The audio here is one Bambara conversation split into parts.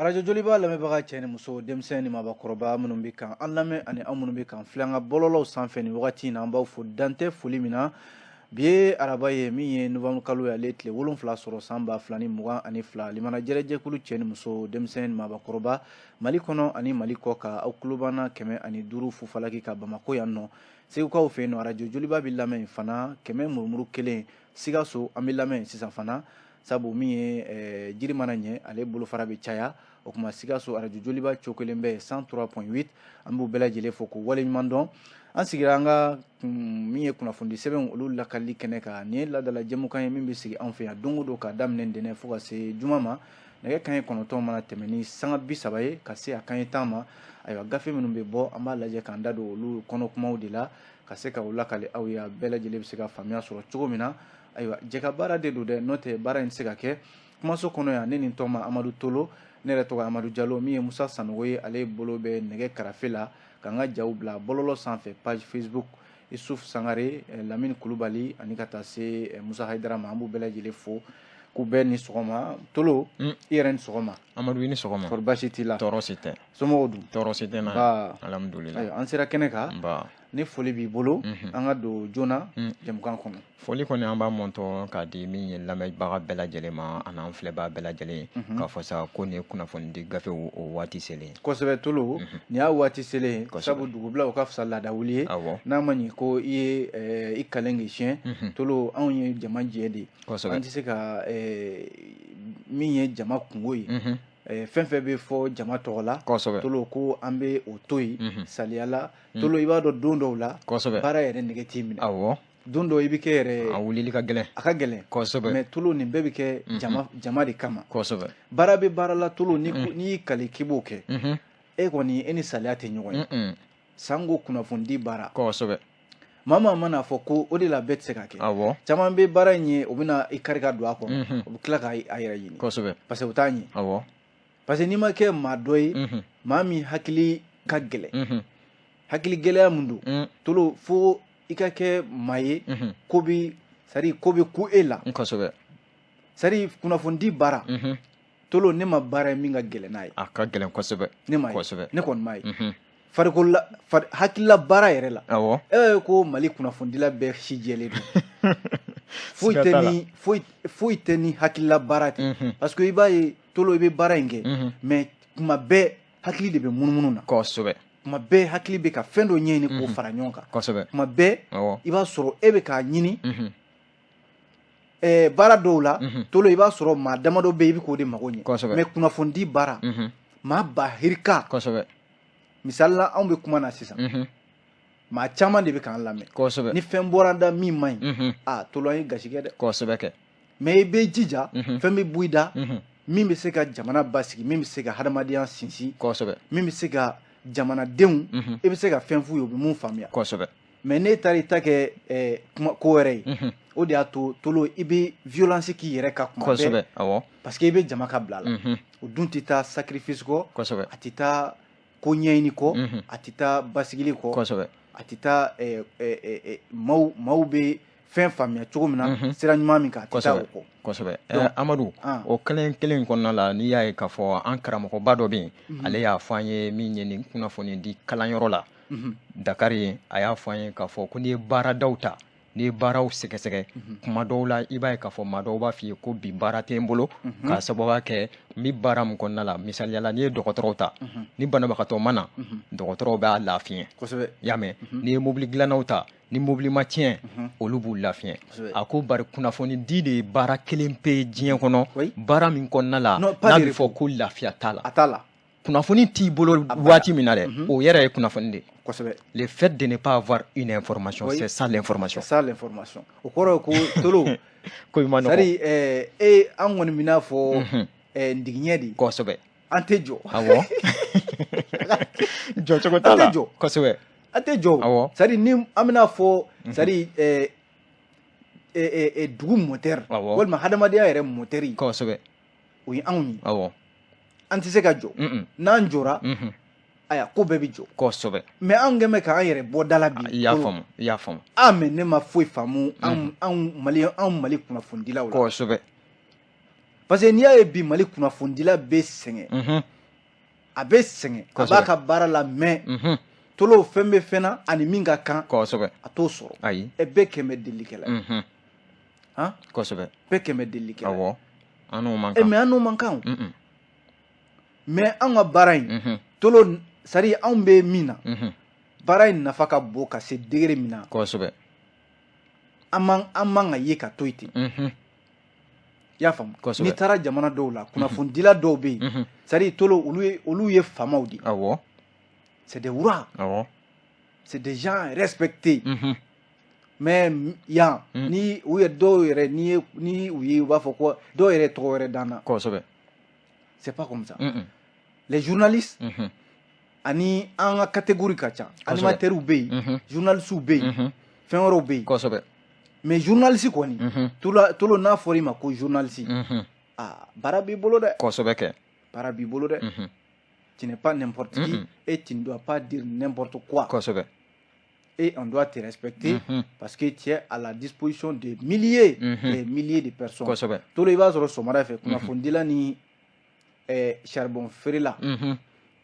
Arajo Joliba lamɛnbaga cɛ ni muso, denmisɛn ni maabakɔrɔba minnu bɛ kan an lamɛn ani aw minnu bɛ kan filɛ an ka bɔlɔlɔw sanfɛ nin wagati in na, an b'aw fo dantɛ foli min na. Bi ye araba ye, min ye novembre kalo ye, ale tile 7 sɔrɔ san 2022. Limana jɛrɛjɛkulu cɛ ni muso, denmisɛn ni maabakɔrɔba, Mali kɔnɔ ani Mali kɔ kan, aw tulo b'an na 105 fufalaki ka Bamakɔ yan nɔ. Segukaw fɛ yen nɔ, arajo Joliba bɛ lamɛn fana 100 murumuru 1. Sikaso, an bɛ lamɛn sisan fana, sabu min ye jiri mana ɲɛ, ale bolofara bɛ caya. O tuma Sikaso arajo Joliba co kelen bɛ 103.8. An b'u bɛɛ lajɛlen fo k'u waleɲuman dɔn. An sigira an ka min ye kunnafonidi sɛbɛnw olu lakalili kɛnɛ kan. Nin ye laadala jɛmukan ye min bɛ sigi anw fɛ yan don o don, k'a daminɛ ntɛnɛn fo ka se juma ma, nɛgɛ kanɲɛ 9 mana tɛmɛ ni sanga 30 ye ka se a kanɲɛ 10 ma. Ayiwa, gafe minnu bɛ bɔ, an b'a lajɛ k'an da don olu kɔnɔ kumaw de la ka se ka u lakale aw ye, a bɛɛ lajɛlen bɛ se ka faamuya sɔrɔ cogo min na. Ayiwa, jɛ baara de don dɛ, n'o tɛ baara in tɛ se ka kɛ. Kumaso kɔnɔ yan, ne ni tɔma Amadu Tolo, ne yɛrɛ tɔgɔ Amadu Jalo. Min ye Musa Sanogo ye, ale bolo bɛ nɛgɛ karafe la k'an ka jaw bila bɔlɔlɔ sanfɛ, page Facebook. Isuf Sangare, Lamini Kulubali ani ka taa se Musa Hayidara ma, an b'u bɛɛ lajɛlen fo k'u bɛɛ ni sɔgɔma. Tolo, i yɛrɛ ni sɔgɔma. Amadu, i ni sɔgɔma. Kɔri baasi t'i la? Tɔɔrɔ si tɛ. Somɔgɔw dun? Tɔɔrɔ si tɛ n na, alhamdulilayi. An sera kɛnɛ kan. Ni foli b'i bolo, an ka don joona jɛmukan kɔnɔ. Foli kɔni, an b'a mɔntɔ k'a di min ye lamɛnbaga bɛɛ lajɛlen ma ani an filɛbaa bɛɛ lajɛlen, k'a fɔ sa ko nin ye kunnafonidi gafew o waati selen. Kosɛbɛ Tolo, nin y'a waati selen, sabu dugubila o ka fisa laada wuli ye. N'a ma ɲɛ ko i ye i kalen k'i siɲɛ, Tolo, anw ye jama jɛ de ye. An tɛ se ka min ye jama kungo ye, fɛn fɛn bɛ fɔ jama tɔgɔ la, Tolo, ko an bɛ o to yen saliya la. Tolo, i b'a dɔn don dɔw la, baara yɛrɛ nege t'i minɛ. Don dɔw i bɛ kɛ yɛrɛ a wulili ka gɛlɛn. A ka gɛlɛn. Mais Tolo, nin bɛɛ bɛ kɛ jama de kama. Baara bɛ baara la, Tolo, n'i y'i kali k'i b'o kɛ, e kɔni, e ni saliya tɛ ɲɔgɔn ye. Sanko kunnafonidi baara. Maa maa mana fɔ ko o de la, bɛɛ tɛ se ka kɛ. Caman bɛ baara in ye, o bɛna i kari ka don a kɔnɔ, o bɛ tila k'a yɛrɛ ɲini, parce que o t'a ɲɛ. Parce que n'i ma kɛ maa dɔ ye, maa min hakili ka gɛlɛn, hakili gɛlɛya mun don, Tolo, fo i ka kɛ maa ye ko bi, c'est à dire ko bɛ ku e la. C'est à dire kunnafonidi baara, Tolo, ne ma baara ye min ka gɛlɛn n'a ye. A ka gɛlɛn kosɛbɛ. Ne ma ye, ne kɔni ma ye farikolola hakilila baara yɛrɛ la. E ye ko Mali kunnafonidila bɛɛ si jɛlen don, foyi tɛ ni foyi tɛ ni hakilila baara tɛ, parce que i b'a ye, Tolo, i bɛ baara in kɛ, mais kuma bɛɛ hakili de bɛ munumunu na. Kuma bɛɛ hakili bɛ ka fɛn dɔ ɲɛɲini k'o fara ɲɔgɔn kan. Kuma bɛɛ i b'a sɔrɔ e bɛ k'a ɲini baara dɔw la. Tolo, i b'a sɔrɔ maa damadɔ bɛ yen, i bɛ k'o de mago ɲɛ. Mais kunnafonidi baara, maa ba hirika. Misali la, anw bɛ kuma na sisan, maa caman de bɛ k'an lamɛn. Ni fɛn bɔra an da min man ɲi, a Tolo, an ye gasi kɛ dɛ. Kosɛbɛ kɛ. Mais i bɛ jija, fɛn bɛ bɔ i da min bɛ se ka jamana basigi, min bɛ se ka hadamadenya sinsin, min bɛ se ka jamanadenw, i bɛ se ka fɛn f'u ye, u bɛ mun faamuya. Mais n'e taara i ta kɛ kuma ko wɛrɛ ye, o de y'a to, Tolo, i bɛ violence k'i yɛrɛ ka kuma bɛɛ, parce que i bɛ jama ka bila la. O dun tɛ taa sacrifice kɔ, a tɛ taa ko ɲɛɲini kɔ, a tɛ taa basigili kɔ, a tɛ taa maaw bɛ fɛn faamuya cogo min na, sira ɲuman min kan, a tɛ taa o kɔ. Kosɛbɛ, Amadu. O kelen kelen kɔnɔna la, n'i y'a ye k'a fɔ an karamɔgɔba dɔ bɛ yen, ale y'a fɔ an ye min ye nin kunnafoni di kalanyɔrɔ la Dakar ye, a y'a fɔ an ye k'a fɔ ko n'i ye baaradaw ta, n'i ye baaraw sɛgɛsɛgɛ, kuma dɔw la i b'a ye k'a fɔ maa dɔw b'a f'i ye ko bi baara tɛ n bolo, k'a sababuya kɛ n bɛ baara min kɔnɔna la. Misaliya la, n'i ye dɔgɔtɔrɔw ta, ni banabagatɔ ma na, dɔgɔtɔrɔw b'a lafiɲɛ. I y'a mɛn? N'i ye mobili dilannaw ta, ni mobili ma tiɲɛ, olu b'u lafiɲɛ. A ko bari kunnafoni di de ye baara kelen pe diɲɛ kɔnɔ, baara min kɔnɔna la n'a bɛ fɔ ko lafiya t'a la. A t'a la. Kunnafoni t'i bolo waati min na dɛ, o yɛrɛ ye kunnafoni de ye. Le fait de ne pas avoir une information, c'est ça l'information. C'est ça l'information. O kɔrɔ ye ko, Tolo, ko i ma nɔgɔ. C'est à dire e an kɔni bɛna fɔ ndigiɲɛ de. An tɛ jɔ. Awɔ, jɔ cogo t'a la. An tɛ jɔ. An tɛ jɔ. C'est à dire ni an bɛna fɔ, c'est à dire dugu moteur, walima hadamadenya yɛrɛ moteur, o ye anw ye. An tɛ se ka jɔ. N'an jɔra, aya, ko bɛɛ bɛ jɔ. Mais anw kɛn bɛ k'an yɛrɛ bɔ da la bi. I y'a faamu, i y'a faamu. Ah, mais ne ma foyi faamu anw Mali, anw Mali kunnafonidilaw la. Parce que n'i y'a ye bi Mali kunnafonidila bɛ sɛgɛn. A bɛ sɛgɛn, a b'a ka baara la, mais Tolo, fɛn bɛ fɛn na ani min ka kan, a t'o sɔrɔ. Ayi. Ɛ, bɛɛ kɛmɛ delilikɛla ye. Han. Bɛɛ kɛmɛ delilikɛla ye. Awɔ, an n'o man E kan. Mais an n'o man kan o. Mais an ka baara in, Tolo, c'est à dire anw bɛ min na, baara in nafa ka bon ka se degré min na, an man ka ye ka to yen ten. I y'a faamu? N'i taara jamana dɔw la, kunnafonidila dɔw bɛ yen, c'est à dire Tolo, olu ye faamaw de ye. C'est des rois. C'est des gens respectés. Mais yan, ni u ye dɔw yɛrɛ, ni ye ni u ye, u b'a fɔ ko dɔw yɛrɛ tɔgɔ wɛrɛ d'an na. C'est pas comme ça. Les journalistes, ani an ka catégorie ka ca. Animateurs bɛ yen, journalistes bɛ yen, fɛn wɛrɛw bɛ yen. Mais journaliste kɔni, Tolo, n'a fɔra i ma ko journaliste, aa, baara b'i bolo dɛ. Kosɛbɛ kɛ. Baara b'i bolo dɛ. Tu n'es pas n'importe qui et tu ne dois pas dire n'importe quoi. Et on doit te respecter parce que tu es à la disposition de milliers, des milliers de personnes. Tolo, i b'a sɔrɔ sɔgɔmada fɛ, kunnafonidila ni charbon feerela,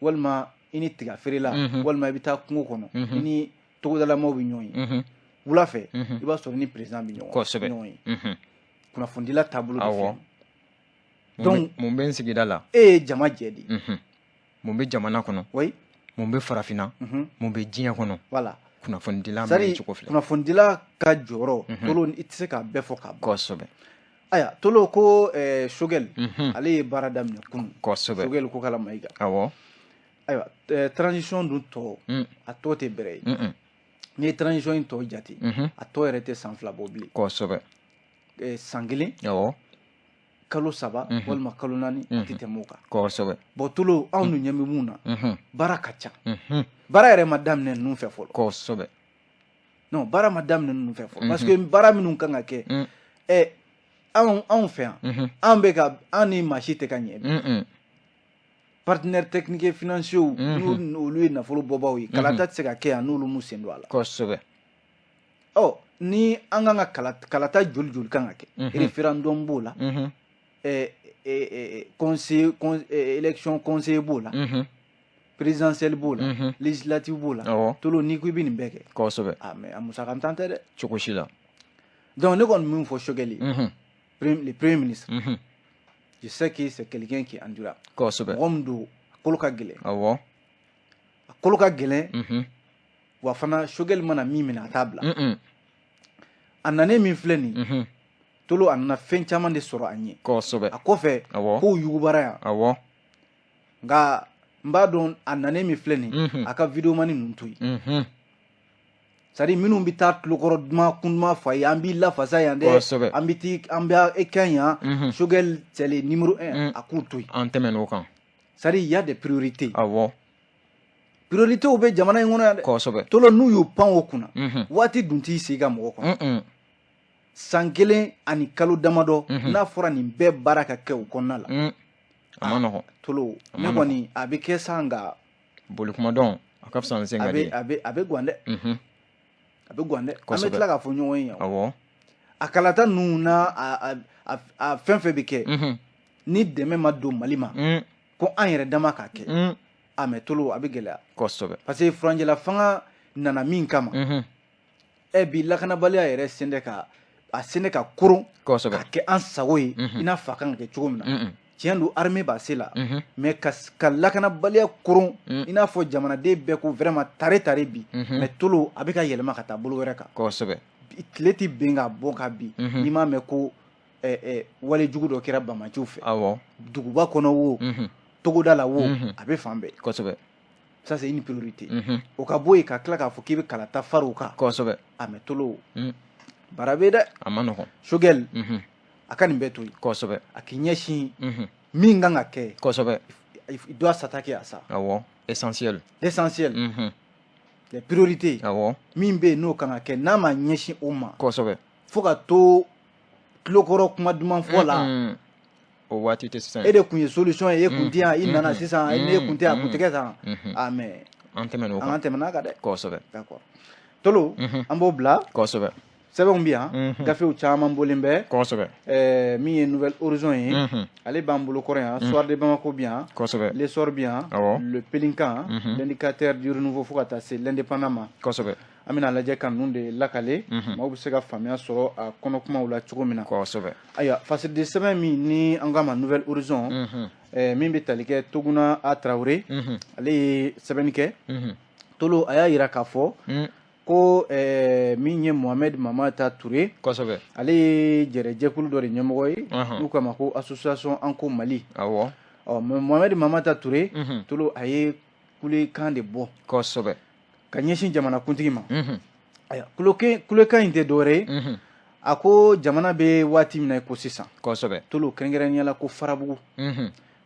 walima i ni tiga feerela, walima i bɛ taa kungo kɔnɔ, i ni togodalamaw bɛ ɲɔgɔn ye. Wula fɛ, i b'a sɔrɔ ni président bɛ ɲɔgɔn ye. Kunnafonidila taabolo de filɛ. Donc mun bɛ n sigida la? E ye jama jɛ de. Mun bɛ jamana kɔnɔ? Mun bɛ farafinna? Mun bɛ diɲɛ kɔnɔ? Voilà. Kunnafonidila minɛ cogo filɛ. Kunnafonidila ka jɔyɔrɔ, Tolo, i tɛ se k'a bɛɛ fɔ k'a ban. Ayiwa Tolo, ko Choguel, ale ye baara daminɛ kunun. Choguel Kokalla Maïga. Ayiwa, transition dun tɔ, a tɔ tɛ bɛrɛ ye. N'i ye transition in tɔ jate, a tɔ yɛrɛ tɛ san 2 bɔ bilen. San 1, kalo 3 walima kalo 4, a tɛ tɛmɛ o kan. Bon Tolo, anw dun ɲɛ bɛ mun na? Baara ka ca. Baara yɛrɛ ma daminɛ ninnu fɛ fɔlɔ. Non, baara ma daminɛ ninnu fɛ fɔlɔ, parce que baara minnu kan ka kɛ, ɛ, anw fɛ yan, an bɛ ka an ni maa si tɛ ka ɲɛ. Partenaires techniques et financiers, n'olu olu ye nafolo bɔbaw ye, kalata tɛ se ka kɛ yan n'olu m'u sen don a la. Ɔ, ni an kan ka kalata, joli joli kan ka kɛ? Référendum b'o la, conseil, élection conseiller b'o la, présidentielle b'o la, législative b'o la. Tolo, n'i ko i bɛ nin bɛɛ kɛ, ah, mais a musakantan tɛ dɛ. Cogo si la. Donc ne kɔni min fɔ Choguel ye, le premier ministre, je sais que c'est quelqu'un qui est endurant. Mɔgɔ min don, a kolo ka gɛlɛn. A kolo ka gɛlɛn. Wa fana, Choguel mana min minɛ, a t'a bila. A nanen min filɛ nin ye Tolo, a nana fɛn caman de sɔrɔ a ɲɛ. A kɔfɛ, kow yugubara yan. Nka n b'a dɔn, a nanen min filɛ nin ye, a ka vidéoman ninnu to yen. C'est à dire minnu bɛ taa tulokɔrɔ duman kun duman f'a ye, an b'i lafasa yan dɛ, an bɛ t'i an bɛ e kɛ yan, Choguel c'est le numéro 1, a k'u to yen. An tɛmɛn'o kan. C'est à dire il y a des priorités. Priorités bɛ jamana in kɔnɔ yan dɛ. Tolo, n'u y'u pan o kunna, waati dun t'i sigi ka mɔgɔ kɔnɔ. San 1 ani kalo damadɔ, n'a fɔra nin bɛɛ baara ka kɛ o kɔnɔna la. A ma nɔgɔn. Tolo, ne kɔni, a bɛ kɛ sa, nka. Boli kuma dɔn, a ka fisa ni sen ka di. A bɛ gan dɛ. A bɛ gan dɛ. An bɛ tila k'a fɔ ɲɔgɔn ye yan. A kalata ninnu n'a a fɛn fɛn bɛ kɛ, ni dɛmɛ ma don Mali ma, ko an yɛrɛ dama k'a kɛ, a mais Tolo, a bɛ gɛlɛya. Parce que furancɛla fanga nana min kama, ɛ, bi lakanabaliya yɛrɛ sen tɛ ka a sen tɛ ka koron ka kɛ an sago ye i n'a fɔ a kan ka kɛ cogo min na. Tiɲɛ don, armée b'a se la, mais ka lakanabaliya koron i n'a fɔ jamanaden bɛɛ ko vraiment tare tare bi, mais Tolo, a bɛ ka yɛlɛma ka taa bolo wɛrɛ kan. Tile tɛ ben ka bɔ ka bin n'i m'a mɛn ko walejugu dɔ kɛra bamaciw fɛ. Duguba kɔnɔ wo, togoda la wo, a bɛ fan bɛɛ. Ça, c'est une priorité. O ka bɔ yen, ka tila k'a fɔ k'i bɛ kalata fara o kan. A mais Tolo, baara bɛ dɛ. A ma nɔgɔn. Choguel, a ka nin bɛɛ to yen. A k'i ɲɛsin min kan ka kɛ. Il doit s'attaquer à ça. Awɔ, essentiel. L'essentiel, les priorités. Min bɛ yen n'o kan ka kɛ, n'a ma ɲɛsin o ma, fo ka to tulokɔrɔ kuma duman fɔ la. O waati tɛ sisan. E de kun ye solution ye, e kun tɛ yan, i nana sisan, ne kun tɛ yan, a kun tɛ kɛ tan. Ah, mais An tɛmɛn'o kan. An tɛmɛna kan dɛ. Kosɛbɛ. D'accord Tolo, an b'o bila. Sɛbɛnw bɛ yan, gafew caman bɔlen bɛ. Min ye Nouvel Horizon ye, ale b'an bolo kɔrɔ yan. Soir de Bamako bɛ yan. L'Essor bɛ yan, Le Pélican, L'Indicateur du Renouveau, fo ka taa se L'Indépendant ma. An bɛna lajɛ ka ninnu de lakale, maaw bɛ se ka faamuya sɔrɔ a kɔnɔ kumaw la cogo min na. Ayiwa, fasiriden sɛbɛn min ni an k'a ma Nouvel Horizon, min bɛ tali kɛ Toguna A Tarawele, ale ye sɛbɛnni kɛ. Tolo, a y'a yira k'a fɔ ko min ye Mohamed Mamata Touré, ale ye jɛrɛjɛkulu dɔ de ɲɛmɔgɔ ye n'u k'a ma ko Association Anko Mali. Ɔ, Mohamed Mamata Touré, Tolo, a ye kulekan de bɔ ka ɲɛsin jamanakuntigi ma. Ayiwa, kulekan in tɛ dɔwɛrɛ ye, a ko jamana bɛ waati min na i ko sisan, Tolo, kɛrɛnkɛrɛnnenya la ko Farabugu,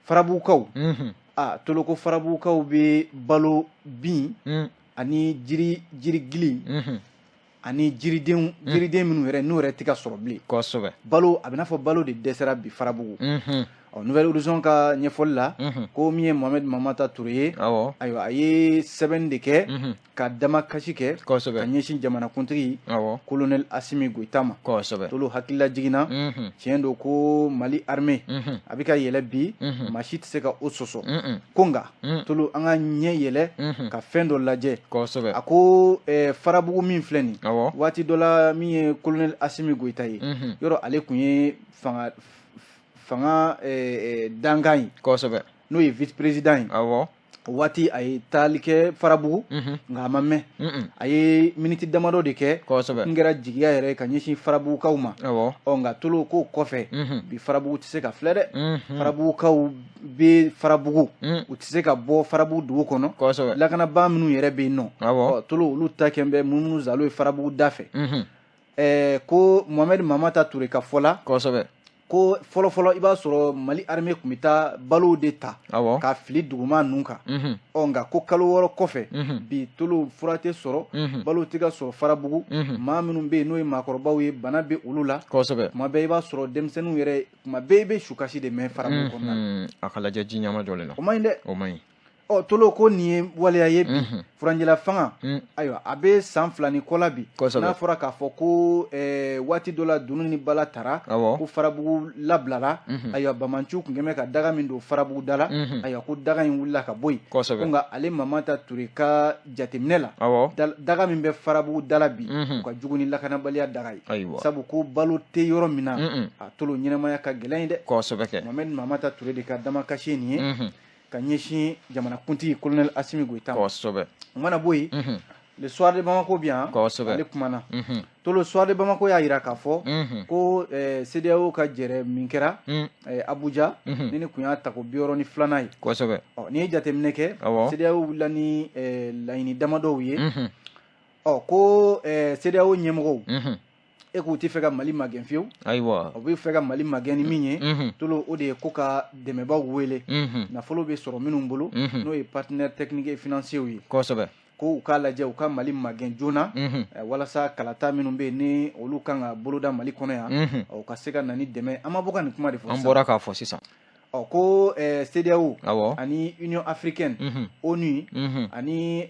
Farabugukaw, a Tolo ko Farabugukaw bɛ balo bin ani jiri, jirigili ani jiriden, jiriden minnu yɛrɛ n'u yɛrɛ tɛ ka sɔrɔ bilen. Balo, a bɛ n'a fɔ balo de dɛsɛra bi Farabugu. Ɔ, Nouvel Horizon ka ɲɛfɔli la, ko min ye Mohamed Mamata Touré ye, ayiwa, a ye sɛbɛnni de kɛ ka damakasi kɛ ka ɲɛsin jamanakuntigi colonel Assimi Goïta ma. Tolo, hakilila jiginna, tiɲɛ don ko Mali armée a bɛ ka yɛlɛ bi, maa si tɛ se ka o sɔsɔ. Ko nka Tolo, an ka ɲɛ yɛlɛ ka fɛn dɔ lajɛ. A ko Farabugu min filɛ nin, waati dɔ la, min ye colonel Assimi Goïta ye, yɔrɔ ale tun ye fanga dankan ye, n'o ye vice président ye. O waati a ye taali kɛ Farabugu, nka a ma mɛn, a ye miniti damadɔ de kɛ. N kɛra jigiya yɛrɛ ka ɲɛsin Farabugukaw ma. Ɔ, nka Tolo, k'o kɔfɛ bi, Farabugu tɛ se ka filɛ dɛ. Farabugukaw bɛ Farabugu, u tɛ se ka bɔ Farabugu dugu kɔnɔ. Lakanabaa minnu yɛrɛ bɛ yen nɔ, ɔ, Tolo, olu ta kɛn bɛ munumunu zalo ye Farabugu da fɛ. Ko Mohamed Mamata Touré ka fɔ la, ko fɔlɔfɔlɔ i b'a sɔrɔ Mali armée tun bɛ taa balow de ta ka fili duguma ninnu kan. Ɔ, nka ko kalo 6 kɔfɛ bi, Tolo, fura tɛ sɔrɔ, balo tɛ ka sɔrɔ Farabugu. Maa minnu bɛ yen n'o ye maakɔrɔbaw ye, bana bɛ olu la. Tuma bɛɛ i b'a sɔrɔ denmisɛnninw yɛrɛ, tuma bɛɛ i bɛ sukasi de mɛn Farabugu kɔnɔna na. A ka lajɛ ji ɲɛma jɔlen na. O man ɲi dɛ. O man ɲi. Ɔ, Tolo, ko nin ye waleya ye bi furancɛla fanga, ayiwa, a bɛ san 2 ni kɔ la bi. N'a fɔra k'a fɔ ko waati dɔ la dunun ni bala tara, ko Farabugu labilala, ayiwa, bamanciw tun kɛn bɛ ka daga min don Farabugu da la, ayiwa, ko daga in wulila ka bɔ yen. Ko nka ale Mamata Ture ka jateminɛ la, daga min bɛ Farabugu da la bi, o ka jugu ni lakanabaliya daga ye, sabu ko balo tɛ yɔrɔ min na, a Tolo, ɲɛnamaya ka gɛlɛn yen dɛ. Mohamed Mamata Ture de ka damakasi ye nin ye ka ɲɛsin jamanakuntigi colonel Assimi Goïta ma. O mana bɔ yen, Le Soir de Bamako bi yan, ale kumana. Tolo, Soir de Bamako y'a yira k'a fɔ ko CEDEAO ka jɛrɛ min kɛra Abuja, ni kun y'a tako 62nan ye. Ɔ, n'i ye jateminɛ kɛ, CEDEAO wulila ni laɲini damadɔw ye. Ɔ, ko CEDEAO ɲɛmɔgɔw e k'u tɛ fɛ ka Mali magɛn fiyewu. O bɛ fɛ ka Mali magɛn ni min ye, Tolo, o de ye ko ka dɛmɛbaw wele, nafolo bɛ sɔrɔ minnu bolo, n'o ye partenaires techniques et financiers ye. Ko u k'a lajɛ u ka Mali magɛn joona, walasa kalata minnu bɛ yen ni olu kan ka boloda Mali kɔnɔ yan, u ka se ka na ni dɛmɛ. An ma bɔ ka nin kuma de fɔ. An bɔra k'a fɔ sisan. Ɔ, ko CEDEAO ani Union africaine, ONU, ani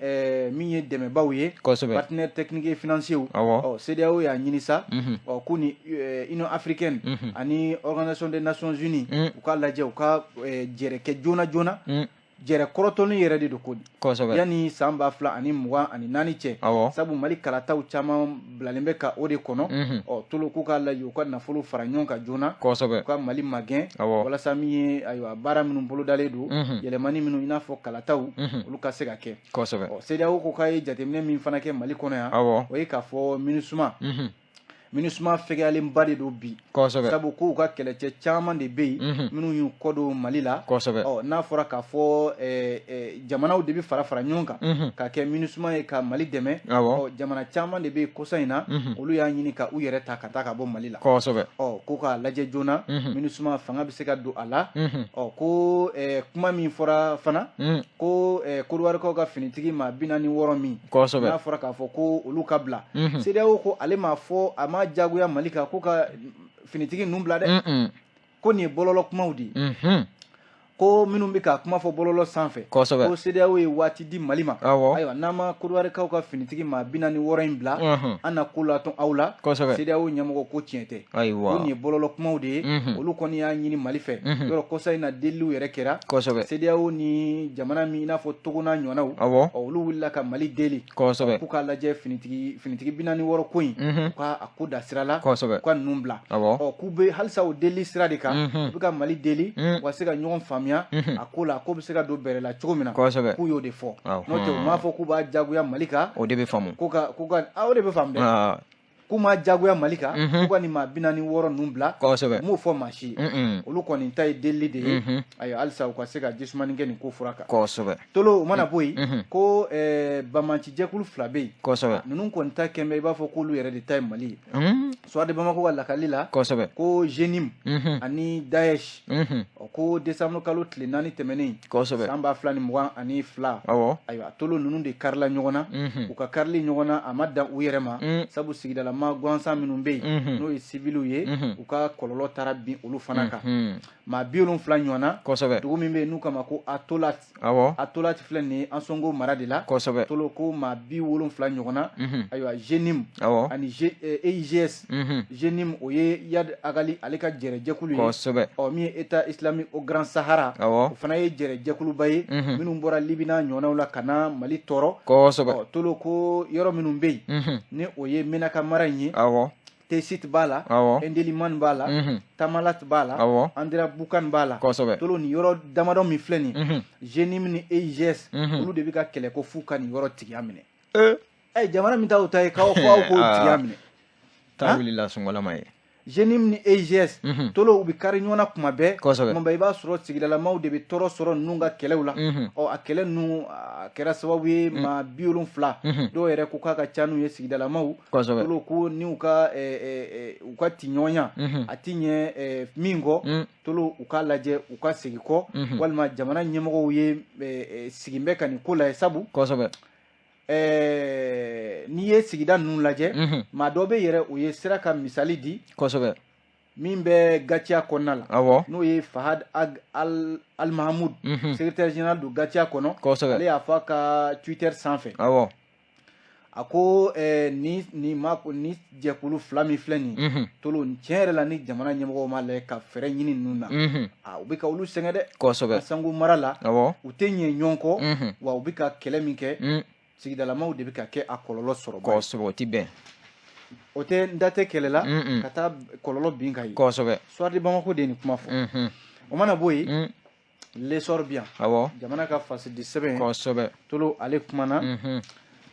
min ye dɛmɛbaw ye, partenaires techniques et financiers. Ɔ, CEDEAO y'a ɲini sa, ɔ, ko ni Union africaine ani Organisation des Nations Unies, u k'a lajɛ u ka jɛrɛ kɛ joona joona, jɛrɛ kɔrɔtɔni yɛrɛ de don ko yanni san 2024 cɛ, sabu Mali kalataw caman bilalen bɛ ka o de kɔnɔ. Ɔ, Tolo, k'u k'a lajɛ u ka nafolo fara ɲɔgɔn kan joona, u ka Mali magɛn, walasa min ye, ayiwa, baara minnu bolodalen don, yɛlɛmani minnu, i n'a fɔ kalataw, olu ka se ka kɛ. Ɔ, CEDEAO ko k'a ye jateminɛ min fana kɛ Mali kɔnɔ yan, o ye k'a fɔ MINUSMA fɛgɛyalenba de don bi, sabu k'u ka kɛlɛcɛ caman de bɛ yen minnu y'u kɔ don Mali la. Ɔ, n'a fɔra k'a fɔ jamanaw de bɛ fara fara ɲɔgɔn kan ka kɛ MINUSMA ye ka Mali dɛmɛ, ɔ, jamana caman de bɛ yen kɔsa in na, olu y'a ɲini ka u yɛrɛ ta ka taa ka bɔ Mali la. Ɔ, ko k'a lajɛ joona, MINUSMA fanga bɛ se ka don a la. Ɔ, ko kuma min fɔra fana, ko Kodiwarikaw ka finitigi maa 46 min, n'a fɔra k'a fɔ ko olu ka bila, CEDEAO ko ale m'a fɔ, a ma jagoya Mali kan ko ka finitigi ninnu bila dɛ, ko nin ye bɔlɔlɔ kumaw de ye. Ko minnu bɛ ka kuma fɔ bɔlɔlɔ sanfɛ, ko CEDEAO ye waati di Mali ma, ayiwa, n'an ma Kodiwarikaw ka finitigi maa 46 in bila, an na ko latɔn aw la. CEDEAO ɲɛmɔgɔ ko tiɲɛ tɛ, ko nin ye bɔlɔlɔ kumaw de ye. Olu kɔni y'a ɲini Mali fɛ yɔrɔ kɔsa in na, deliliw yɛrɛ kɛra. CEDEAO ni jamana min i n'a fɔ Togo n'a ɲɔgɔnnaw, olu wulila ka Mali deli k'u k'a lajɛ finitigi 46 ko in, u ka a ko da sira la, u ka ninnu bila. Ɔ, k'u bɛ halisa o delili sira de kan, u bɛ ka Mali deli u ka se ka ɲɔgɔn faamuya a ko la, ko bɛ se ka don bɛrɛ la cogo min na. K'u y'o de fɔ, n'o tɛ u m'a fɔ k'u b'a jagoya Mali kan. O de bɛ faamu. Ko ka ko ka o de bɛ faamu dɛ, k'u ma jagoya Mali kan k'u ka nin maa 46 ninnu bila. U m'o fɔ maa si ye. Olu kɔni ta ye delili de ye. Ayiwa, halisa u ka se ka jisumani kɛ nin ko fura kan. Tolo, o mana bɔ yen, ko banbaanci jɛkulu fila bɛ yen. Ninnu kɔni ta kɛn bɛ i b'a fɔ k'olu yɛrɛ de ta ye Mali ye. Soir de Bamako ka lakali la, ko JNIM ani Daesh, ko décembre kalo tile 4 tɛmɛnen, san 2022, ayiwa, Tolo, ninnu de karila ɲɔgɔn na. U ka karili ɲɔgɔn na, a ma dan u yɛrɛ ma, sabu sigidalama gansan minnu bɛ yen, n'o ye siviliw ye, u ka kɔlɔlɔ taara bin olu fana kan, maa 70 ɲɔgɔn na. Dugu min bɛ yen n'u k'a ma ko Atolat, Atolat filɛ nin ye Ansongo mara de la. Tolo, ko maa 70 ɲɔgɔn na. Ayiwa, JNIM ani EIGS, JNIM o ye Iyad Ag Ghali ale ka jɛrɛjɛkulu ye. Ɔ, min ye État islamique au Grand Sahara, o fana ye jɛrɛjɛkuluba ye minnu bɔra Libi n'a ɲɔgɔnnaw la ka na Mali tɔɔrɔ. Tolo, ko yɔrɔ minnu bɛ yen, ni o ye Menaka mara in ye, Tessit b'a la, Indelimane b'a la, Tamalat b'a la, Andéramboukane b'a la. Tolo, nin yɔrɔ damadɔ min filɛ nin, JNIM ni EIGS, olu de bɛ ka kɛlɛ ko f'u ka nin yɔrɔ tigiya minɛ. Ɛ, jamana min t'aw ta ye, k'aw fo aw k'o tigiya minɛ. Taa wulila sungɔlama ye. JNIM ni EIGS, Tolo, u bɛ kari ɲɔgɔn na kuma bɛɛ. Kuma bɛɛ i b'a sɔrɔ sigidalamaw de bɛ tɔɔrɔ sɔrɔ ninnu ka kɛlɛw la. Ɔ, a kɛlɛ ninnu, a kɛra sababu ye maa 70, dɔw yɛrɛ ko k'a ka ca n'u ye, sigidalamaw. Tolo, ko ni u ka tiɲɔgɔnya a ti ɲɛ min kɔ, Tolo, u k'a lajɛ u ka segin kɔ, walima jamana ɲɛmɔgɔw ye sigin bɛ ka nin ko lajɛ, sabu n'i ye sigida ninnu lajɛ, maa dɔ bɛ yɛrɛ, o ye sira ka misali di min bɛ GATIA kɔnɔna la, n'o ye Fahad Ag Al Mahamoud, secrétaire général du GATIA kɔnɔ. Ale y'a fɔ a ka Twitter sanfɛ, a ko ni ma ni jɛkulu fila min filɛ nin, Tolo, tiɲɛ yɛrɛ la, ni jamana ɲɛmɔgɔw ma lajɛ ka fɛɛrɛ ɲini ninnu na, u bɛ ka olu sɛgɛn dɛ. Sango mara la, u tɛ ɲɛ ɲɔgɔn kɔ, wa u bɛ ka kɛlɛ min kɛ, sigidalamaw de bɛ ka kɛ a kɔlɔlɔ sɔrɔ. Kosɛbɛ, o ti bɛn. O tɛ n da tɛ kɛlɛ la ka taa kɔlɔlɔ bin ka ye. Soir de Bamako de ye nin kuma fɔ. O mana bɔ yen, L'Essor bi yan, jamana ka fasidi sɛbɛn, Tolo, ale kumana,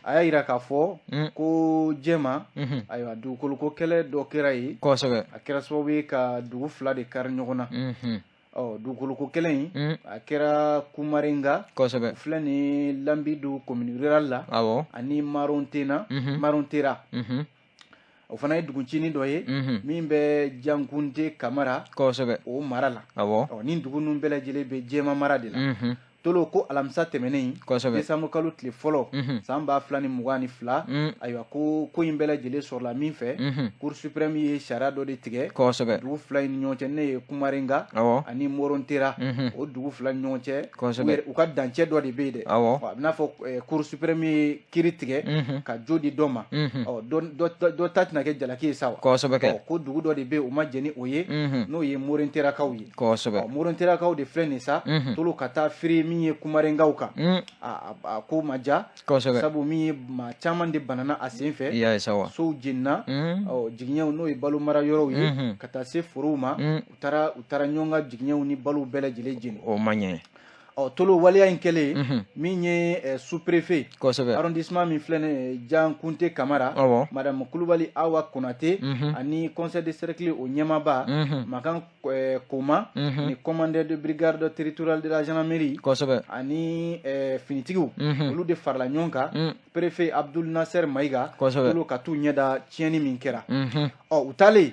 a y'a yira k'a fɔ ko Jɛma, ayiwa, dugukoloko kɛlɛ dɔ kɛra yen. A kɛra sababu ye ka dugu fila de kari ɲɔgɔn na. Ɔ, dugukoloko kɛlɛ in, a kɛra Kumarenga, o filɛ nin Lambidu commune rurale la, ani Marontena, Marontera, o fana ye duguncinin dɔ ye min bɛ Jankunte Kamara o mara la. Ɔ, nin dugu ninnu bɛɛ lajɛlen bɛ Jɛma mara de la. Tolo, ko alamisa tɛmɛnen, décembre kalo tile fɔlɔ, san 2022, ayiwa, ko ko in bɛɛ lajɛlen sɔrɔla min fɛ, Cour suprême ye sariya dɔ de tigɛ dugu fila in ni ɲɔgɔn cɛ, ne ye Kumarenga ani Morontera, o dugu fila ni ɲɔgɔn cɛ, u ka dancɛ dɔ de bɛ yen dɛ. A bɛ n'a fɔ Cour suprême ye kiiri tigɛ ka jo di dɔ ma, ɔ, dɔ ta tɛna kɛ jalaki ye sa wa. Ko dugu dɔ de bɛ yen, o ma jɛn ni o ye, n'o ye Moronterakaw ye. Moronterakaw de filɛ nin sa, Tolo, ka taa firi min ye Kumarengaw kan, a ko ma ja, sabu min ye maa caman de banana a sen fɛ, sow jenina, jigiɲɛw, n'o ye balo mara yɔrɔw ye, ka taa se forow ma, u taara ɲɔgɔn ka jigiɲɛw ni balow bɛɛ lajɛlen jeni. O ma ɲɛ. Ɔ, Tolo, waleya in kɛlen, min ye sous-préfet arrondissement min filɛ nin ye, Jankunte Kamara, madame Kulubali Awa Konate, ani conseil de cercle o ɲɛmaaba Makan Koma, ni commandeur de brigade territoriale de la gendarmerie, ani finitigiw, olu de farala ɲɔgɔn kan, préfet Abdul Nasser Mayiga, Tolo, ka t'u ɲɛda tiɲɛni min kɛra. Ɔ, u taalen,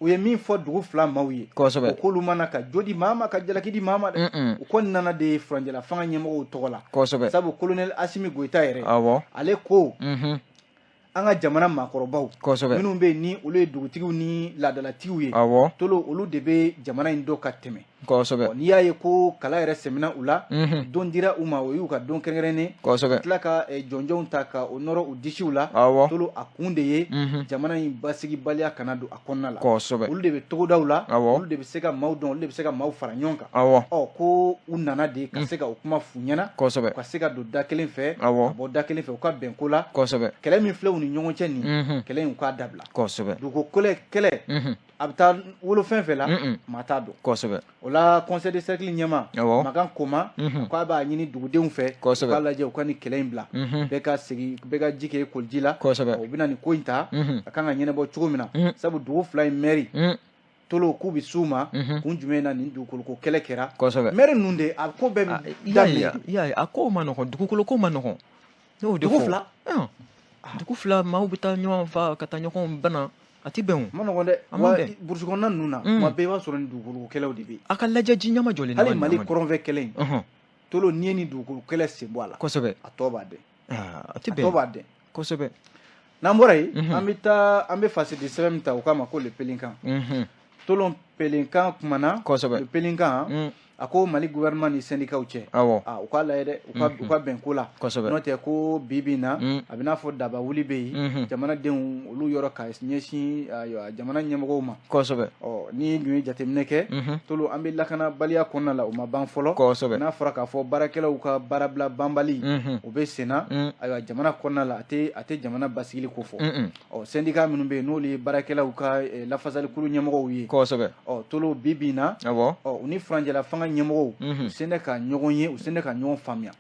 u ye min fɔ dugu fila maaw ye, o k'olu mana ka jo di maa ma, ka jalaki di maa ma dɛ, u kɔni nana de furancɛla fanga ɲɛmɔgɔw tɔgɔ la. Sabu colonel Assimi Goïta yɛrɛ, ale ko an ka jamana maakɔrɔbaw minnu bɛ yen, ni olu ye dugutigiw ni laadalatigiw ye, Tolo, olu de bɛ jamana in dɔn ka tɛmɛ. Kosɛbɛ. N'i y'a ye ko kala yɛrɛ sɛmɛna u la, don dira u ma, o y'u ka don kɛrɛnkɛrɛnnen. Tila ka jɔnjɔnw ta ka o nɔrɔ u disiw la. Tolo, a kun de ye jamana in basigibaliya kana don a kɔnɔna la. Olu de bɛ togodaw la, olu de bɛ se ka maaw dɔn, olu de bɛ se ka maaw fara ɲɔgɔn kan. Ɔ, ko u nana de ka se ka o kuma f'u ɲɛna, ka se ka don da kelen fɛ, ka bɔ da kelen fɛ, u ka bɛn ko la. Kɛlɛ min filɛ u ni ɲɔgɔn cɛ nin kɛlɛ in, u k'a dabila. Dugu kɛlɛ, a bɛ taa wolo fɛn fɛn la, maa t'a dɔn. O la, conseil de cercle ɲɛmaa Makan Koma k'a b'a ɲini dugudenw fɛ, k'a lajɛ u ka nin kɛlɛ in bila, bɛɛ ka segin, bɛɛ ka ji kɛ koliji la. U bɛna nin ko in ta, a kan ka ɲɛnabɔ cogo min na, sabu dugu fila in mɛri, Tolo, k'u bɛ s'u ma kun jumɛn na nin dugukoloko kɛlɛ kɛra. Mɛri ninnu de, a ko bɛɛ bɛ daminɛ. I y'a ye, a ko ma nɔgɔn, dugukolo ko ma nɔgɔn. N'o de dugu fila. Dugu fila, maaw bɛ taa ɲɔgɔn fa ka taa ɲɔgɔn bana, a ti bɛn o. Ma nɔgɔn dɛ. Wa burusi kɔnɔna ninnu na, tuma bɛɛ i b'a sɔrɔ ni dugukolo kɛlɛw de bɛ yen. A ka lajɛ, ji ɲama jɔlen. Hali Mali kɔrɔnfɛ kɛlɛ in, Tolo, n'i ye nin dugukolo kɛlɛ sen bɔ a la, a tɔ b'a dɛn. A ti bɛn. A tɔ b'a dɛn. N'an bɔra yen, an bɛ taa, an bɛ fasidi sɛbɛn min ta, o k'a ma ko Le Pélican. Tolo, Pélican kumana. Le Pélican a ko Mali gouvernement ni syndicats cɛ, u k'a lajɛ dɛ, u ka bɛn ko la. N'o tɛ, ko bi bi in na, a bɛ n'a fɔ daba wuli bɛ yen jamanadenw olu yɔrɔ ka ɲɛsin, ayiwa, jamana ɲɛmɔgɔw ma. Ɔ, ni dun ye jateminɛ kɛ, Tolo, an bɛ lakanabaliya kɔnɔna la, o ma ban fɔlɔ. N'a fɔra k'a fɔ baarakɛlaw ka baarabila banbali, o bɛ senna, ayiwa, jamana kɔnɔna la, a tɛ jamana basigili ko fɔ. Ɔ, syndicat minnu bɛ yen, n'olu ye baarakɛlaw ka lafasalikulu ɲɛmɔgɔw ye. Ɔ, Tolo, bi bi in na, ɔ, u ni furancɛla fanga ɲɛmɔgɔw, u sen tɛ ka ɲɔgɔn ye, u sen tɛ ka ɲɔgɔn faamuya.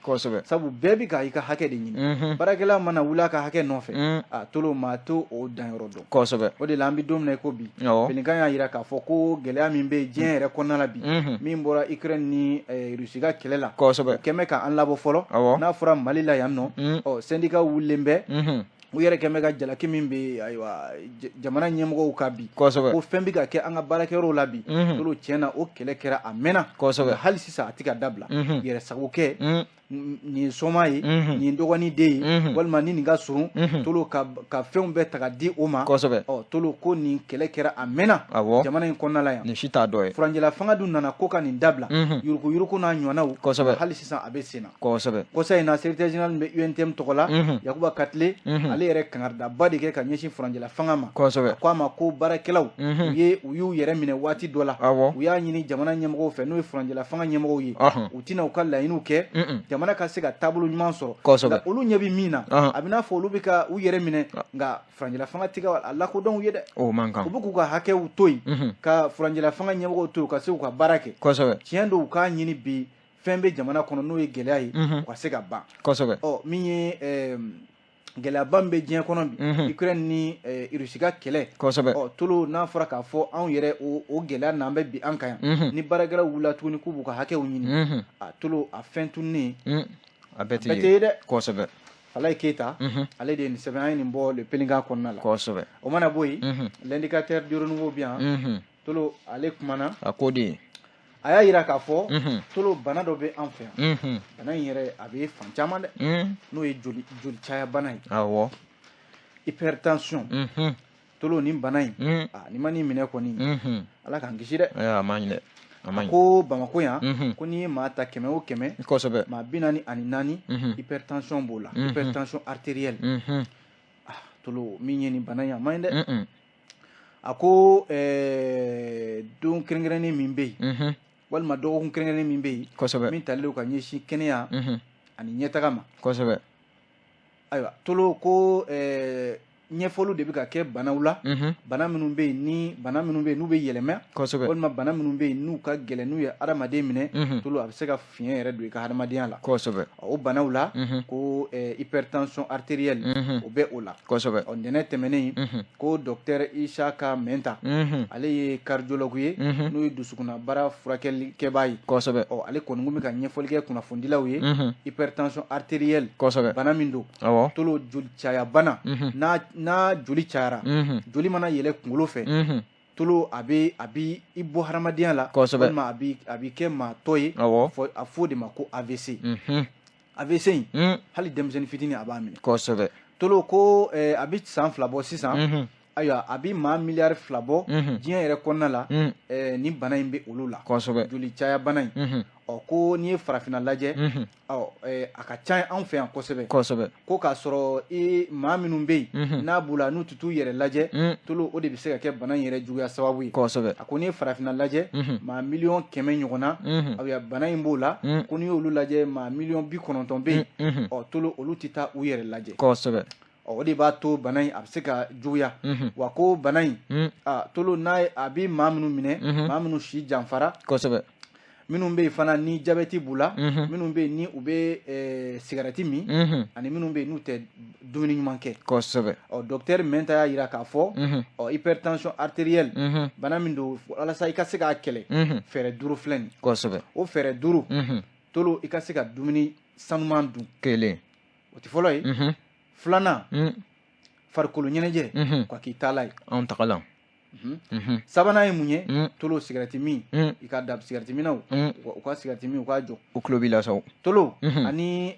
Sabu bɛɛ bɛ ka i ka hakɛ de ɲini. Baarakɛla mana wuli a ka hakɛ nɔfɛ, a Tolo, maa t'o o danyɔrɔ dɔn. O de la, an bɛ don min na i ko bi, Pélican y'a jira k'a fɔ ko gɛlɛya min bɛ yen diɲɛ yɛrɛ kɔnɔna la bi, min bɔra Ukraine ni Russie ka kɛlɛ la, o kɛn bɛ k'an labɔ fɔlɔ. N'a fɔra Mali la yan nɔ, ɔ, syndicat wulilen bɛ, u yɛrɛ kɛn bɛ ka jalaki min bɛ, ayiwa, jamana ɲɛmɔgɔw ka bi, ko fɛn bɛ ka kɛ an ka baarakɛyɔrɔw la bi. Tolo, tiɲɛ na, o kɛlɛ kɛra a mɛnna, hali sisan a tɛ ka dabila. Yɛrɛ sago kɛ, nin ye soma ye, nin ye dɔgɔnin den ye, walima ni nin ka surun, Tolo, ka fɛnw bɛɛ ta ka di o ma. Ɔ, Tolo, ko nin kɛlɛ kɛra a mɛnna jamana in kɔnɔna la yan. Nin si t'a dɔ ye. Furancɛla fanga dun nana ko ka nin dabila, yuruku yuruku n'a ɲɔgɔnnaw. Hali sisan a bɛ sen na. Kɔsa in na, secrétaire général bɛ UNTM tɔgɔ la, Yakuba Katile, ale yɛrɛ kangaridaba de kɛ ka ɲɛsin furancɛla fanga ma. A ko a ma ko baarakɛlaw, u ye u y'u yɛrɛ minɛ waati dɔ la, u y'a ɲini jamana ɲɛmɔgɔw fɛ, n'o ye furancɛla fanga ɲɛmɔgɔw ye, u tɛna u ka laɲiniw kɛ, jamana ka se ka taabolo ɲuman sɔrɔ. Olu ɲɛ bɛ min na, a bɛ n'a fɔ olu bɛ ka u yɛrɛ minɛ, nka furancɛla fanga tɛ ka a lakodɔn u ye dɛ. O man kan. U bɛ k'u ka hakɛw to yen, ka furancɛla fanga ɲɛmɔgɔw to yen, u ka se k'u ka baara kɛ. Tiɲɛ don, u k'a ɲini bi, fɛn bɛ jamana kɔnɔ n'o ye gɛlɛya ye, u ka se ka ban. Ɔ, min ye gɛlɛyaba min bɛ diɲɛ kɔnɔ bi, Ukraine ni Russie ka kɛlɛ. Ɔ, Tolo, n'a fɔra k'a fɔ anw yɛrɛ, o gɛlɛya n'an bɛ bi an kan yan, ni baarakɛlaw wulila tuguni k'u b'u ka hakɛw ɲini, a Tolo, a fɛn tununnen, a bɛɛ tɛ ye dɛ. Falaye Keyita, ale de ye nin sɛbɛn, an ye nin bɔ Le Pélican kɔnɔna la. O mana bɔ yen, L'Indicateur du Renouveau bi yan, Tolo, ale kumana. A ko de. A y'a yira k'a fɔ, Tolo, bana dɔ bɛ an fɛ yan. Bana in yɛrɛ, a bɛ fan caman dɛ, n'o ye joli caya bana ye. Hypertension. Tolo, nin bana in, a ni ma nin minɛ kɔni, Ala k'an kisi dɛ. A ma ɲi dɛ. A ko Bamakɔ yan, ko n'i ye maa ta 100 o 100, maa 44, hypertension b'o la, hypertension artérielle. Ah, Tolo, min ye nin bana in, a ma ɲi dɛ. A ko don kɛrɛnkɛrɛnnen min bɛ yen, walima dɔgɔkun kɛrɛnkɛrɛnnen min bɛ yen, min talen don ka ɲɛsin kɛnɛya ani ɲɛtaga ma. Ayiwa, Tolo, ko ɲɛfɔliw de bɛ ka kɛ banaw la, bana minnu bɛ yen, ni bana minnu bɛ yen n'u bɛ yɛlɛma, walima bana minnu bɛ yen n'u ka gɛlɛn, n'u ye hadamaden minɛ, Tolo, a bɛ se ka fiɲɛ yɛrɛ don i ka hadamadenya la. O banaw la, ko hypertension artérielle, o bɛ o la. Ɔ, ntɛnɛn tɛmɛnen, ko docteur Isaka Mɛnta, ale ye cardiologue ye, n'o ye dusukunnabara furakɛlikɛbaa ye. Ɔ, ale kɔni kun bɛ ka ɲɛfɔli kɛ kunnafonidilaw ye, hypertension artérielle, bana min don, Tolo, joli caya bana, n'a joli cayara, joli mana yɛlɛ kunkolo fɛ, Tolo, a bɛ i bɔ hadamadenya la, walima a bɛ kɛ maa tɔ ye. A fɔ o de ma ko AVC. AVC in, hali denmisɛnnin fitinin, a b'a minɛ. Tolo, ko a bɛ san 2 bɔ sisan. Ayiwa, a bɛ maa miliyari 2 bɔ diɲɛ yɛrɛ kɔnɔna la, ni bana in bɛ olu la, joli caya bana in. Ɔ, ko n'i ye farafinna lajɛ, ɔ, a ka ca anw fɛ yan kosɛbɛ. Ko k'a sɔrɔ i maa minnu bɛ yen n'a b'u la, n'u tɛ t'u yɛrɛ lajɛ, Tolo, o de bɛ se ka kɛ bana in yɛrɛ juguya sababu ye. A ko n'i ye farafinna lajɛ, maa miliyɔn 100 ɲɔgɔn na, ayiwa, bana in b'o la. Ko n'i y'olu lajɛ, maa miliyɔn 90 bɛ yen. Ɔ, Tolo, olu tɛ taa u yɛrɛ lajɛ. Ɔ, o de b'a to bana in a bɛ se ka juguya. Wa ko bana in, a Tolo, n'a a bɛ maa minnu minɛ, maa minnu si janfara, minnu bɛ yen fana ni jabɛti b'u la, minnu bɛ yen ni u bɛ sigarɛti min, ani minnu bɛ yen n'u tɛ dumuni ɲuman kɛ. Ɔ, docteur Mɛnta y'a jira k'a fɔ, ɔ, hypertension artérielle, bana min don, walasa i ka se k'a kɛlɛ, fɛɛrɛ duuru filɛ nin. O fɛɛrɛ duuru, Tolo, i ka se ka dumuni sanuman dun. Kelen. O tɛ fɔlɔ ye. Filanan, farikolo ɲɛnajɛ ka k'i taala ye. Anw tagalan. Sabanan ye mun ye, Tolo? Sigɛrɛti min, i ka da sigɛrɛti minnaw, u ka sigɛrɛti min, u k'a jɔ. U tulo b'i la sa. Tolo, ani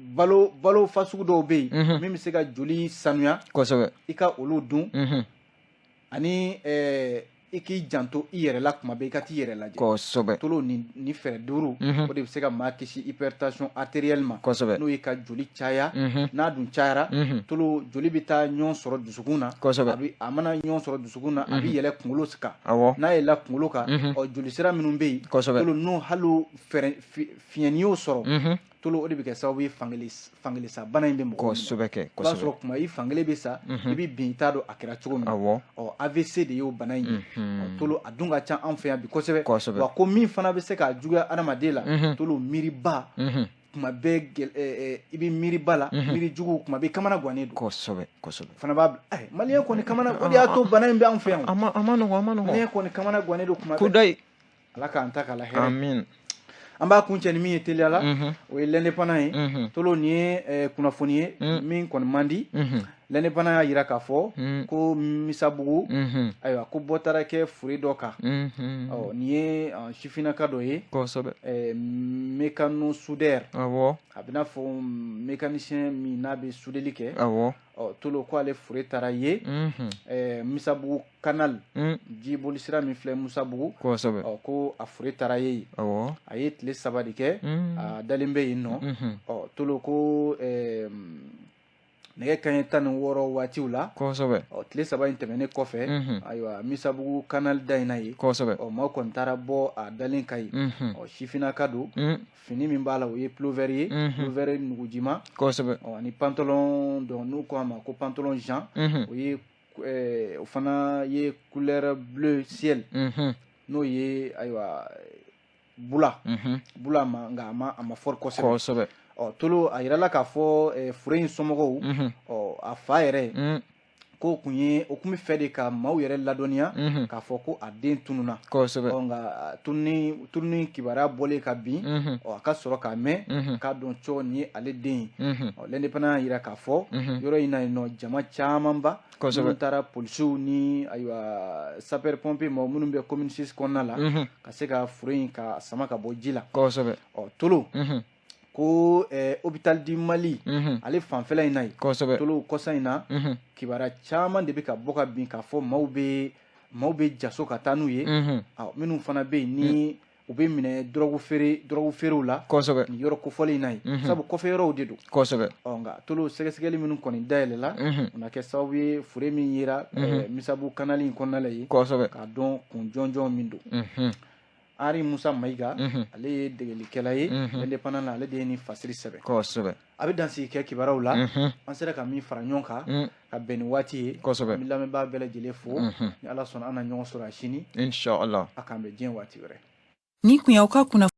balo fasugu dɔw bɛ yen min bɛ se ka joli sanuya, i ka olu dun, ani i k'i janto i yɛrɛ la kuma bɛɛ, i ka t'i yɛrɛ lajɛ. Tolo, nin fɛɛrɛ duuru, o de bɛ se ka maa kisi hypertension artérielle ma, n'o ye ka joli caya. N'a dun cayara, Tolo, joli bɛ taa ɲɔgɔn sɔrɔ dusukun na. A mana ɲɔgɔn sɔrɔ dusukun na, a bɛ yɛlɛ kunkolo kan. N'a yɛlɛla kunkolo kan, ɔ, joli sira minnu bɛ yen, Tolo, n'o hali fɛrɛ fiɲɛni y'o sɔrɔ, Tolo, o de bɛ kɛ sababu ye fankelen sa bana in bɛ mɔgɔ minɛ. Kɛ. O b'a sɔrɔ kuma i fankelen bɛ sa, i bɛ bin, i t'a dɔn a kɛra cogo min. Ɔ, AVC de y'o bana in ye. Tolo, a dun ka ca an fɛ yan bi kosɛbɛ. Wa ko min fana bɛ se k'a juguya adamaden la, Tolo, miiriba kuma bɛɛ, i bɛ miiriba la, miiri jugu kuma bɛɛ, kamana gannen don. Kosɛbɛ kosɛbɛ. Fana b'a maliyɛn kɔni kamana, o de y'a to bana in bɛ an fɛ yan. A ma nɔgɔn, a ma nɔgɔn. Maliyɛn kɔni kamana gannen don kuma bɛɛ. Kudayi. Ala k'an ta k'a la hɛrɛ. Amin. An b'a kuncɛ ni min ye teliya la, o ye L'Indépendant ye. Tolo, nin ye kunnafoni ye min kɔni man di. L'Indépendant y'a jira k'a fɔ ko Misabugu, ayiwa, ko bɔ taara kɛ fure dɔ kan. Ɔ, nin ye sifinnaka dɔ ye, mécano soudeur. A bɛ n'a fɔ mécanicien min n'a bɛ sudeli kɛ. Ɔ, Tolo, ko ale fure taara ye Misabugu canal, jiboli sira min filɛ Musabugu. Ɔ, ko a fure taara ye yen. A ye tile 3 de kɛ, a dalen bɛ yen nɔ. Ɔ, Tolo, ko nɛgɛ kanɲɛ 16 waatiw la, ɔ, tile 3 in tɛmɛnen kɔfɛ, ayiwa, Misabugu canal da in na yen, ɔ, maaw kɔni taara bɔ a dalen ka yen. Ɔ, sifinnaka don, fini min b'a la, o ye pull-over ye, pull-over nugujima, ɔ, ani pantalon dɔ n'u ko a ma ko pantalon jean, o ye o fana ye couleur bleu ciel, n'o ye, ayiwa, bula bula ma, nka a ma fɔri kosɛbɛ. Ɔ, Tolo, a yirala k'a fɔ fure in somɔgɔw, ɔ, a fa yɛrɛ ko kun ye, o kun bɛ fɛ de ka maaw yɛrɛ ladɔnniya k'a fɔ ko a den tununna. Ɔ, nka tununi kibaruya bɔlen ka bin, ɔ, a ka sɔrɔ k'a mɛn k'a dɔn cɔ nin ye ale den ye. Ɔ, L'Indépendant y'a jira k'a fɔ yɔrɔ in na yen nɔ, jama camanba minnu taara, polisiw ni, ayiwa, sapeur pompier mɔgɔ minnu bɛ commune 6 kɔnɔna la, ka se ka fure in ka sama ka bɔ ji la. Ɔ, Tolo, ko hôpital du Mali, ale fanfɛla in na yen, Tolo, kɔsa in na, kibaruya caman de bɛ ka bɔ ka bin k'a fɔ maaw bɛ jaso ka taa n'u ye, minnu fana bɛ yen ni u bɛ minɛ dɔrɔgu feerew la nin yɔrɔ kofɔlen in na yen, sabu kɔfɛ yɔrɔw de don. Ɔ, nka Tolo, sɛgɛsɛgɛli minnu kɔni dayɛlɛla, o na kɛ sababu ye fure min yera Misabu canal in kɔnɔna la yen, k'a dɔn kun jɔnjɔn min don. Henri Musa Mayiga, ale ye degelikɛla ye L'Indépendant la, ale de ye nin fasiri sɛbɛn. A bɛ dansigi kɛ kibaruyaw la, an sera ka min fara ɲɔgɔn kan ka bɛn ni waati ye. An bɛ lamɛnbaa bɛɛ lajɛlen fo. Ni Ala sɔnna, an na ɲɔgɔn sɔrɔ a sini. Inshallah. A k'an bɛn diɲɛ waati wɛrɛ. Nin kun y'aw ka kunnafoni.